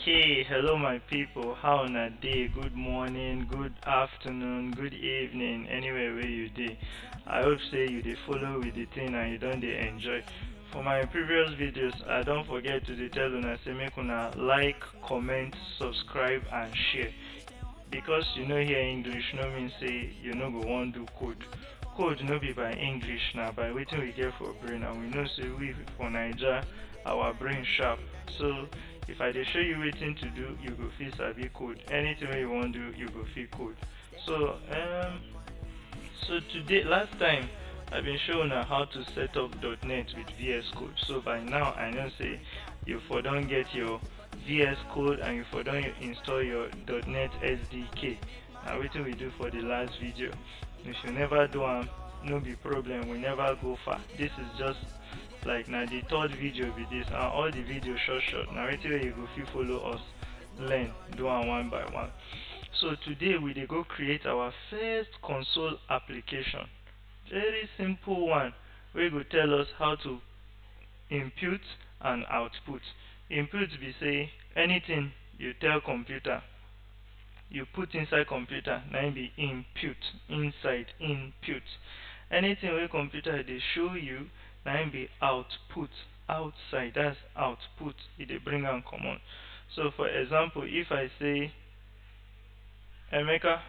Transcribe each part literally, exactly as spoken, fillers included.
Hey, hello my people, how una dey? Good morning, good afternoon, good evening, anywhere where you dey. I hope say you dey follow with the thing and you don dey enjoy. For my previous videos, I don forget to dey tell una say make una like, comment, subscribe and share. Because you no hear English no mean say you no go wan do code. Code no be by English, na by wetin we get for brain, and we know say we for Naija, our brain sharp. So if I dey show you wetin to do, you go fit sabi code. Anything wey you wan do, you go fit code. So um so today, last time I been show una how to set up dot net with V S Code. So by now I know say you for don get your V S Code and you for don install your dot net S D K. Na wetin we do for the last video. If you never do am, no be problem, we never go far. This is just like na the third video be this, and all the video short short. Na wetin wey you go fit follow us learn, do am one by one. So today we dey go create our first console application. Very simple one wey go tell us how to input and output. Input be say anything you tell computer, you put inside computer, na im be input, inside, input. Anything wey computer dey show you, na im be output, outside, that's output, e dey bring am comot. So for example, if I say, "Emeka,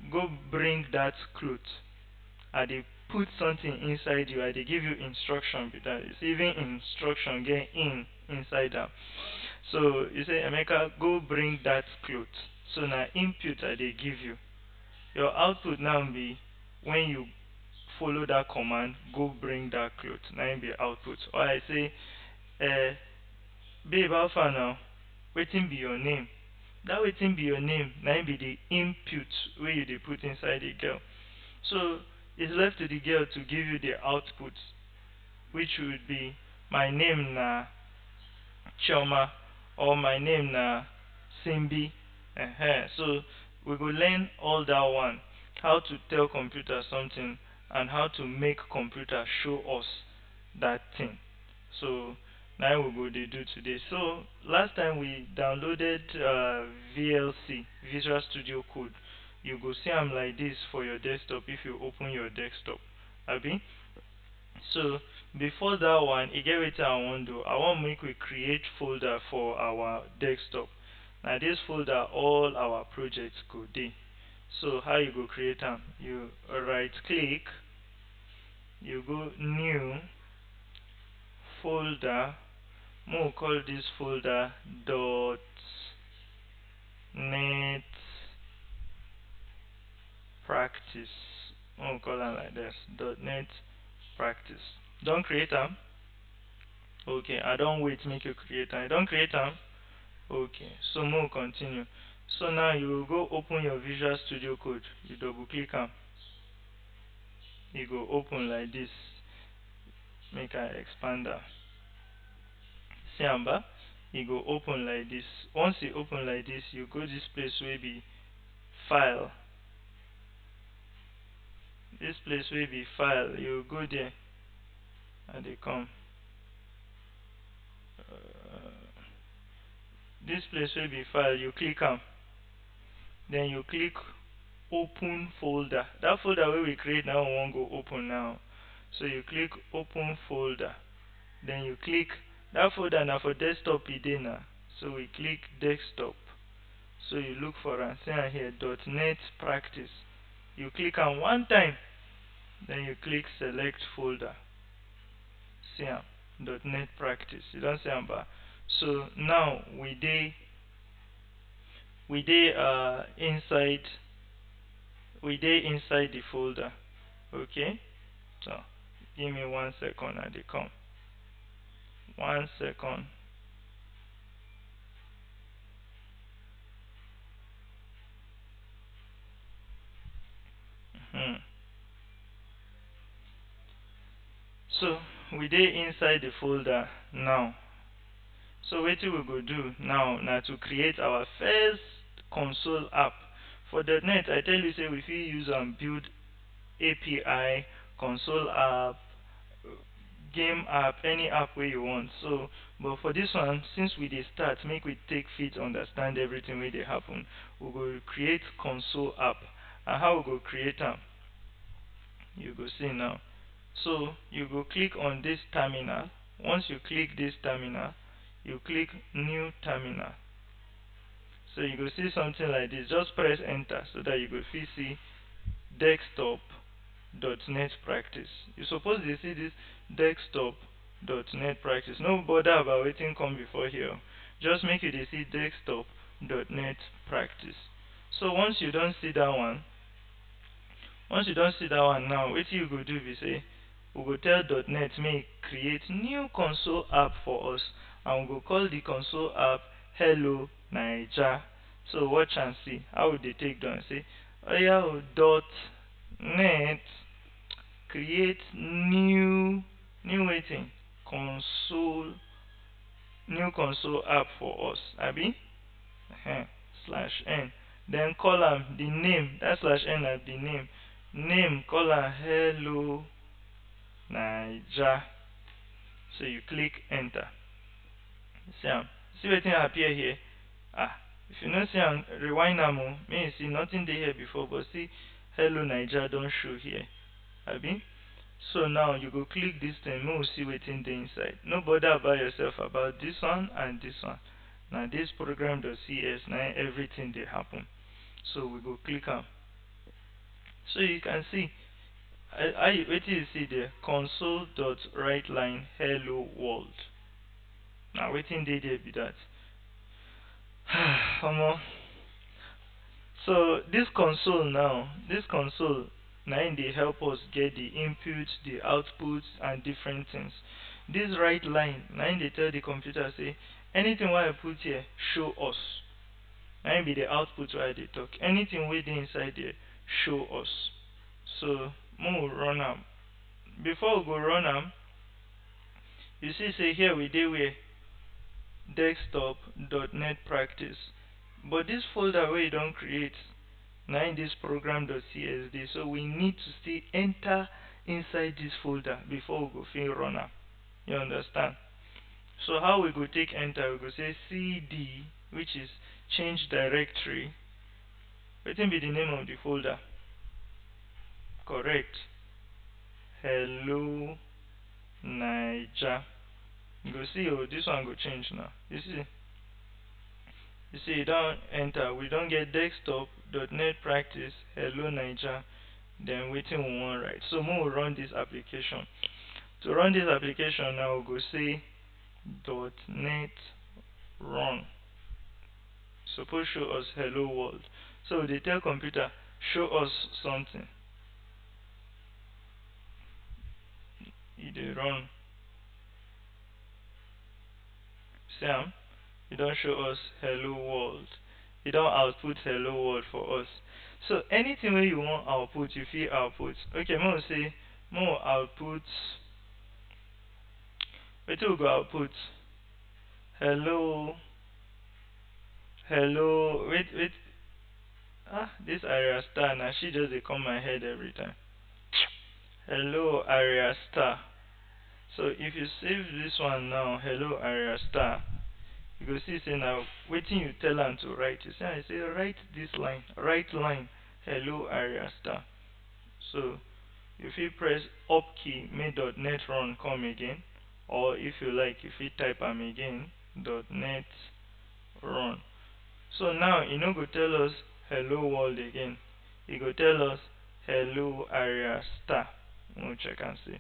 go bring that cloth," I dey put something inside you, I dey give you instruction be that. It's even instruction get in inside am. So you say, "Emeka, go bring that cloth." So na input I dey give you. Your output now be when you follow that command, "Go bring that cloth." Na im be output. Or I say, eh, "Babe, how far now? Wetin be your name?" That "wetin be your name" na im be the input wey you dey put inside the girl. So it's left to the girl to give you the output, which would be, "My name na Chioma," or "My name na Simbi." Uh-huh. So we go learn all that one, how to tell computer something and how to make computer show us that thing. So na we go dey do today. So last time we downloaded uh, V L C, Visual Studio Code. You go see am like this for your desktop if you open your desktop, abi? So before that one, e get wetin I wan do. I wan make we create folder for our desktop. Na this folder all our projects go dey. So how you go create am? You right click, you go new folder, make we call this folder dot net practice. Make we call am like this, dot net practice. Don create am? Okay, I don wait make you create am. You don create am? Okay, so make we continue. So now you go open your Visual Studio Code, you double click am. E go open like this. Make I expand am. See am ba? E go open like this. Once e open like this, you go this place wey be file. This place wey be file, you go there. I dey come. Uh, this place wey be file, you click am. Then you click open folder. That folder wey we create now, we wan go open now. So you click open folder. Then you click, that folder na for desktop e dey na. So we click desktop. So you look for am, see am here, dot net practice. You click am one time, then you click select folder. See am, dot net practice. You don see am ba? So now we dey, we dey uh, inside, we dey inside the folder. Okay, so give me one second, I dey come. One second. Hmm. So we dey inside the folder now. So wetin we go do now na to create our first console app. For dot net, I tell you say we fit use am build A P I, console app, game app, any app wey you want. So, but for this one, since we dey start, make we take fit understand everything wey dey happen. We go create console app. And how we go create am? You go see now. So, you go click on this terminal. Once you click this terminal, you click new terminal. So you go see something like this. Just press enter so that you go fit see desktop dot net practice. You suppose dey see this desktop dot net practice. No bother about wetin come before here. Just make you dey see desktop dot net practice. So once you don see that one, once you don see that one now, wetin you go do be say, we go tell dot net make e create new console app for us, and we go call the console app Hello Naija. So watch and see how we dey take do am. Say, oya o, dot net, create new, new wetin? Console, new console app for us, abi? Ehen, slash n. Then call am the name. That slash n na the name. Name, call am Hello Naija. So you click enter. See am. See wetin appear here? Ah, if you no see am, rewind am o. Make you see, nothing dey here before, but see, Hello Naija don show here. Abi? So now you go click this thing, make we see wetin dey inside. No bother about yourself about this one and this one. Na this program dot c s, na im everything dey happen. So we go click am. So you can see, I, I, wetin you see there, console dot write line hello world. Na wetin dey there be that. Omo. So this console now, this console na im dey help us get the input, the output, and different things. This write line na im dey tell the computer say, anything wey I put here, show us. Na im be the output wey I dey talk. Anything wey dey inside there, show us. So make we run am. Before we go run am, you see say here we dey where? Desktop dot net practice. But this folder wey you don create, na im this program dot c s dey. So we need to still enter inside this folder before we go fit run am. You understand? So how we go take enter? We go say c d, which is change directory. Wetin be the name of the folder? Correct. Hello Naija. You go see, oh, this one go change now. You see? You see, e don enter. We don get desktop dot net practice, Hello Naija, then wetin we wan write. So make we run this application. To run this application now, we go say dot net run. Suppose show us hello world. So we dey tell computer, show us something. E dey run. See am? E don show us hello world. E don output hello world for us. So anything wey you wan output, you fit output. Okay, make we say, make we output, wetin we go output? Hello. Hello. Wait, wait. Ah, this Arya Star, na she just dey come my head every time. Hello Arya Star. So if you save this one now, Hello Arya Star, you go see say na wetin you tell am to write. You see am, you say, write this line, write line, Hello Arya Star. So you fit press up key, make dot net run come again, or if you like, you fit type am again, dot net run. So now e no go tell us hello world again. E go tell us hello Arya Star. Make we check and see.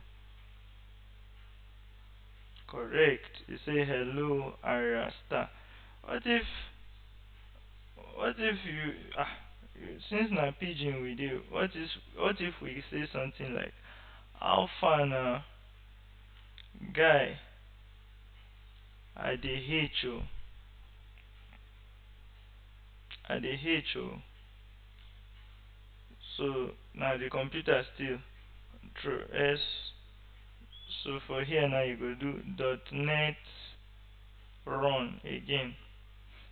Correct. E say hello Arya Star. What if, what if you, ah, you, since na pidgin we dey, what if, what if we say something like, how far na, guy? I dey hate you. I dey hate you. So na the computer still. True S. So for here now, you go do dot net run again.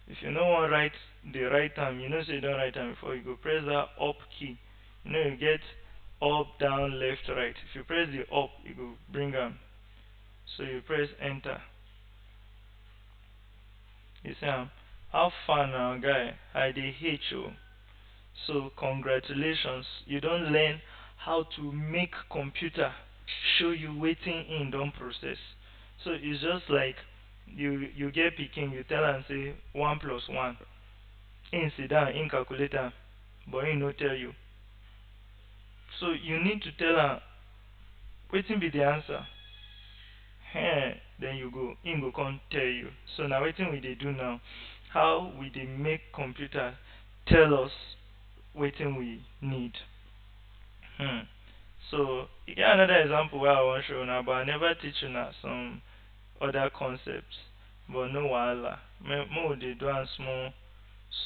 If you no wan write the right am, you know say you don write am before, you go press that up key. You know, you get up, down, left, right. If you press the up, you go bring am. So you press enter. You see am? How far now, guy? I dey hate you. So congratulations, you don learn how to make computer show you wetin im don process. So it's just like you you get pikin, you tell am say one plus one, im sit down, im calculate am, but im no tell you. So you need to tell am wetin be the answer. Hen, then you go, im go come tell you. So na wetin we dey do now, how we dey make computer tell us wetin we need. Hmm. So e get another example wey I wan show una, but I never teach una some other concepts. But no wahala, make make we dey do am small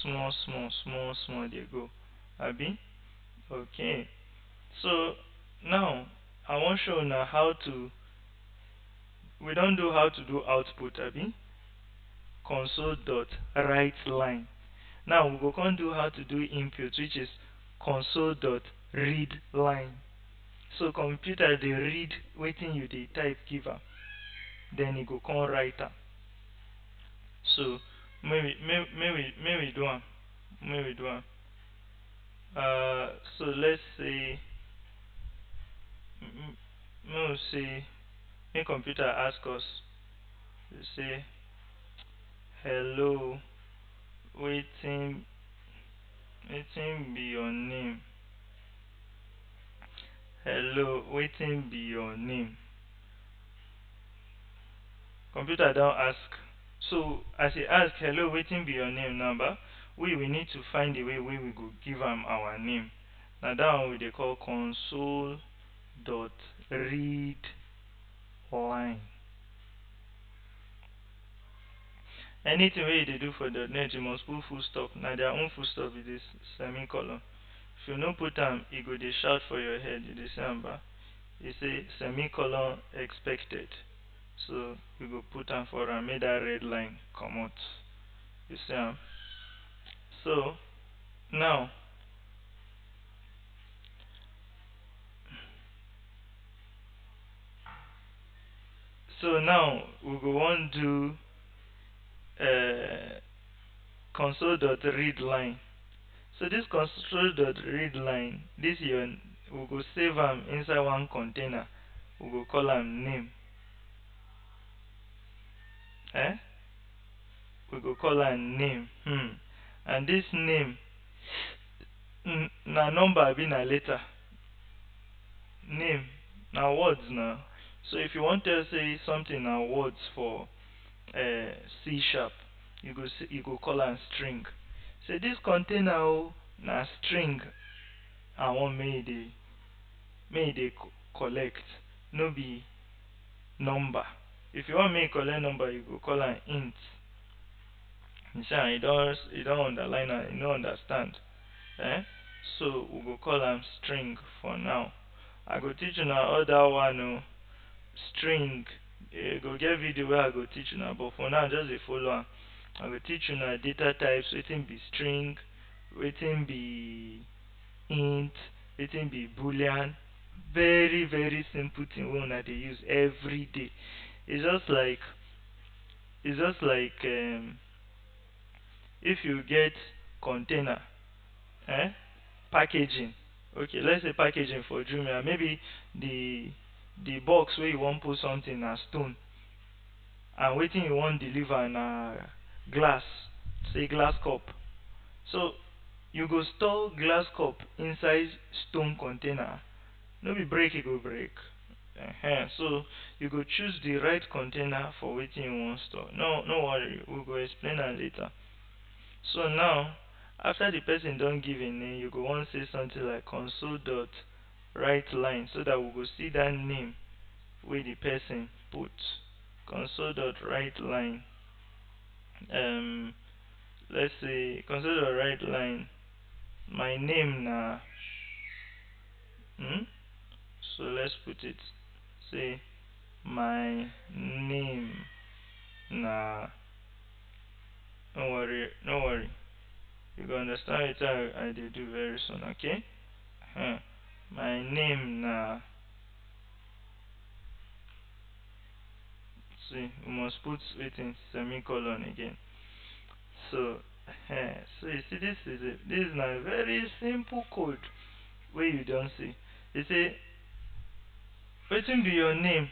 small small small small dey go, abi? Okay. So now I wan show una how to, we don do how to do output, abi? Console dot write line. Now we go come do how to do input, which is console dot read line. So computer dey read wetin you dey type give am, then e go come write am. So make we make make we make we do am, make we do am. Uh, so let's say m- m- make we say, make computer ask us, e say, "Hello, wetin wetin be your name? Hello, wetin be your name?" Computer don ask. So as e ask, "Hello, wetin be your name?" now, ba, we we need to find a way wey we go give am our name. Na that one we dey call console dot read line. Anything wey you dey do for dot net, you must put full stop. Na their own full stop be this, semicolon. If you no put am, e go dey shout for your head. You dey see am, ba? E say semicolon expected. So you go put am for am, make that red line comot. You see am? So now, so now we go wan do uh, console dot read line. So this console dot read line, this your, we go save am inside one container. We go call am name. Eh? We go call am name. Hmm. And this name, n- na number abi na letter? Name na words na. So if you wan tell say something na words for uh, C sharp, you go say, you go call am string. Say this container o, na string I wan make e dey, make e dey co- collect, no be number. If you wan make e collect number, you go call am int. You see am, e don e don underline am, e no understand. Eh? So we go call am string for now. I go teach una other one o, string. E go get video wey I go teach una, but for now just dey follow am. I go teach una data types, wetin be string, wetin be int, wetin be boolean. Very very simple thing wey una dey use every day. It's just like it's just like um, if you get container, eh, packaging. Okay, let's say packaging for Jumia. Maybe the the box where you wan put something na stone, and wetin you wan deliver na glass, say glass cup. So you go store glass cup inside stone container. No be break e go break. Uh-huh. So you go choose the right container for wetin you wan store. No, no worry, we go explain am later. So now, after the person don give a name, you go wan say something like console dot write line, so that we go see that name wey the person put. Console dot write line. Um, let's say console dot write line. My name na. Hmm? So let's put it. Say my name na. No worry, no worry. You go understand wetin I, I dey do very soon, okay? Huh. My name na. See, we must put wetin, semicolon again. So, eh, so you see, this is it. This is na very simple code wey you don see. E say, wetin be your name?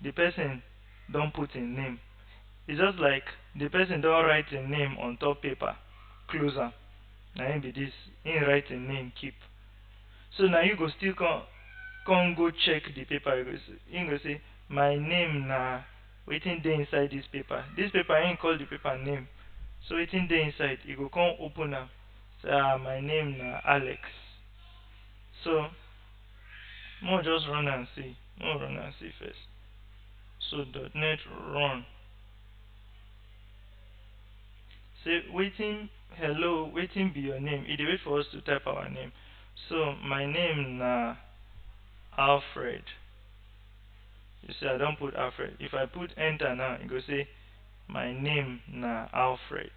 The person don put im name. It's just like the person don write im name on top paper, close am. Na im be this. Im write im name keep. So na you go still come, come go check the paper. You go say, im go say, my name na, wetin dey inside this paper? This paper, im call the paper name. So wetin dey inside? You go come open am. Say, ah, my name na Alex. So, make we just run am see. Make we run am see first. So dot net run. Say, wetin, hello, wetin be your name? E dey wait for us to type our name. So my name na Alfred. You see, I don put Alfred. If I put enter now, e go say, my name na Alfred.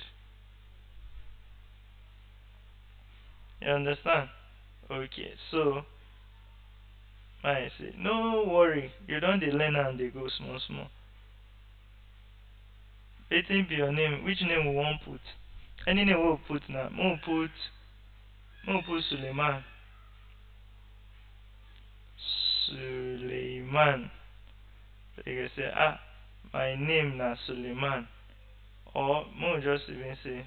You understand? Okay, so I say, no worry, you don dey learn am dey go small small. Wetin be your name? Which name we wan put? Any name wey we put now, make we put, make we put Suleiman. Suleiman. So you go say, ah, my name na Suleiman. Or make we just even say,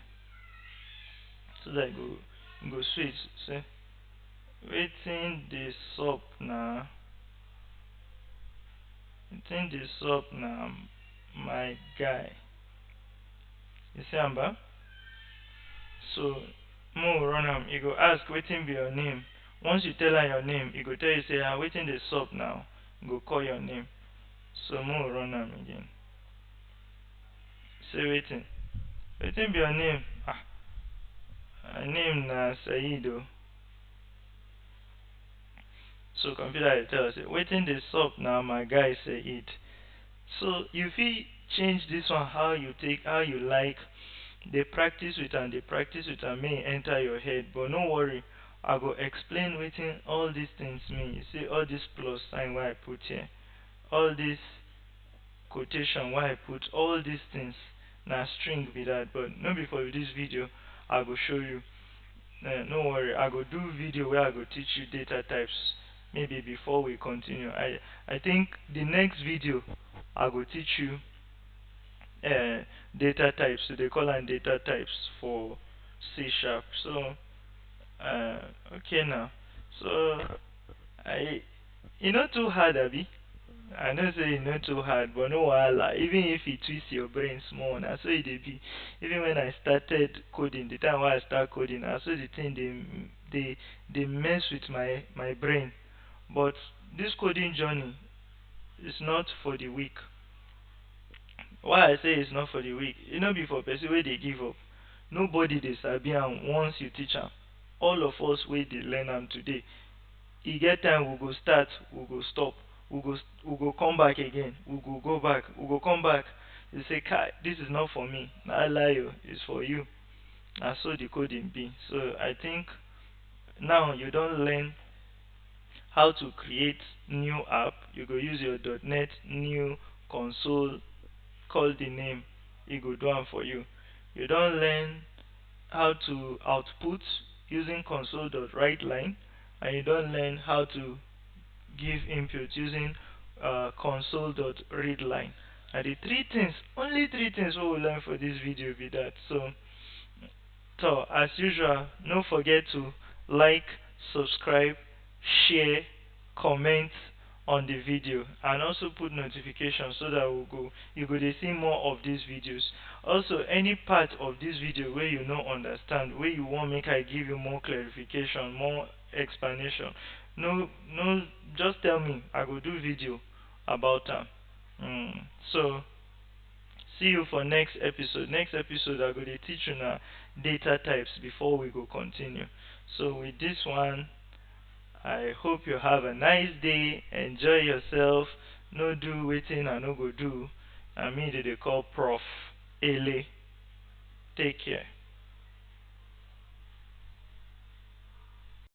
so that e go, e go sweet. Say, wetin dey sup na? Wetin dey sup na, my guy? You see am, ba? So make we run am. E go ask, wetin be your name? Once you tell am your name, e go tell you say, ah, wetin dey sup now? E go call your name. So make we run am again. Say, wetin, wetin be your name? Ah, my name na Saheed o. So computer dey tell us say, wetin dey sup na, my guy Saheed? So you fit change this one how you take, how you like. Dey practice with am, dey practice with am, make e enter your head. But no worry, I go explain wetin all these things mean. You see all this plus sign wey I put here, all this quotation wey I put, all these things na string be that, but no be for this video I go show you. Eh, no worry, I go do video where I go teach you data types, maybe before we continue. I, I think the next video I go teach you, eh, data types. So they call am data types for C sharp. So, uh, okay now. So I, e no too hard, abi? I know say e no too hard, but no wahala. Even if e twist your brain small, na so e dey be. Even when I started coding, the time wey I start coding, na so the thing dey, dey, dey mess with my, my brain. But this coding journey is not for the weak. Why I say it's not for the weak? E no be for person wey dey give up. Nobody dey sabi am once you teach am. All of us wey dey learn am today, e get time we go start, we go stop, we go, we go come back again, we go go back, we go come back. You say, kai, this is not for me. Na lie o, it's for you. Na so the coding be. So I think now you don learn how to create new app. You go use your dot net new console, call the name, e go do am for you. You don learn how to output using console dot write line, and you don learn how to give input using, uh, console dot read line. Na the three things, only three things wey we learn for this video be that. So, so as usual, no forget to like, subscribe, share, comment on the video, and also put notification so that we go, you go dey see more of these videos. Also, any part of this video wey you no understand, wey you wan make I give you more clarification, more explanation, no, no, just tell me, I go do video about am. Mm. So see you for next episode. Next episode, I go dey teach una data types before we go continue. So with this one, I hope you have a nice day. Enjoy yourself. No do wetin I no go do. Na me dey dey call Prof Ele. Take care.